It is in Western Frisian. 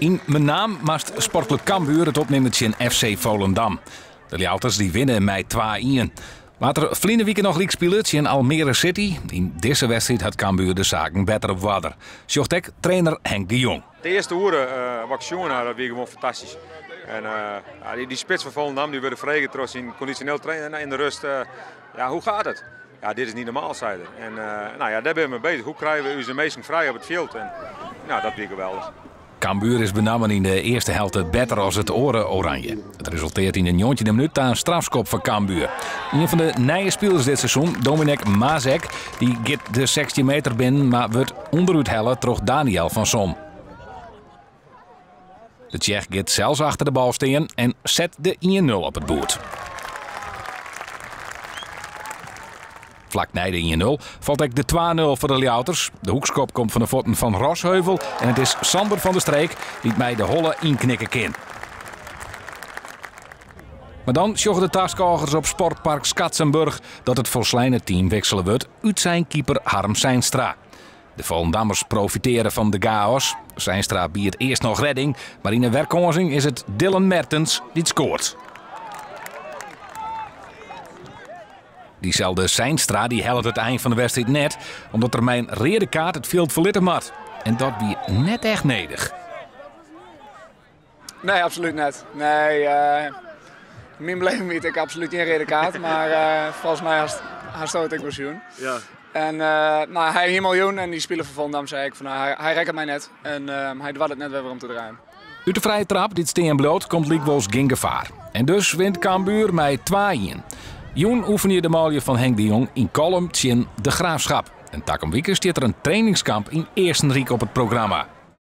Yn Menaam moast Sportklup Cambuur it opnimme tsjin FC Volendam. De Ljouwerters dy winne mei twa-ien. Waard der ferline wike noch lyk spile tsjin Almere City. Yn dizze wedstriid hat Cambuur de saken better op oarder, sjocht ek trainer Henk de Jong. De earste oere wat ik sjoen ha, dat wie gewoan fantastysk. En dy spits fan Volendam dy wurde frege troch syn kondisjoneel trainer yn de rust, ja, hoe gaat het? Ja, dit is niet normaal, sei er. En nou ja, dêr binne we mei bezich. Hoe krije we ús minsken frij op it fjild? En nou, dat wie geweldich. Cambuur is benammen yn de earste helte better as it oare Oranje. It resulteart yn de njoggentjinde minút ta in strafskop foar Cambuur. Ien fan de nije spilers dit seizoen, Dominik Mazek, dy giet de 16 meter binnen, mar wurdt ûnderút helle troch Daniel van Son. De Tsjech giet sels achter de bal stean en set de 1-0 op it boerd. Flak nei de 1-0 falt ek de 2-0 foar de Ljouwerters. De hoekskop komt fan de fuotten fan Rosheuvel en it is Sander van der Streek dy't mei de holle ynknikke kin. Mar dan sjogge de taskôgers op Sportpark Skatzenburg dat it folsleine team wiksele wurdt, útsein keeper Harm Seinstra. De Volendammers profiteare fan de gaos. Seinstra biedt earst noch redding, mar yn 'e werkânsing is it Dylan Mertens dy't skoart. Dyselde Seinstra dy hellet it ein fan de wedstriid net, omdat er mei in reade kaart it fjild ferlitte moat. En dat wie net echt nedich. Nee, absolút net. Nee, uh, myn beleving wie it ek absolút gjin reade kaart, mar uh, folgens my hast, hasto it ek wol sjoen. Ja. En uh, nou, hy hie him al jûn en dy spiler fan Volendam sei ek fan, nou, hy, hy rekket my net en uh, hy doart it net wer werom te draaien. Ut de frije trap dy't stean bliuwt komt lykwols gjin gefaar. En dus wint Cambuur mei 2-1. Jûn oefenje de manlju fan Henk de Jong yn Kollum tsjin De Graafschap. En takom wike stiet der in trainingskamp yn Eastenryk op it programma.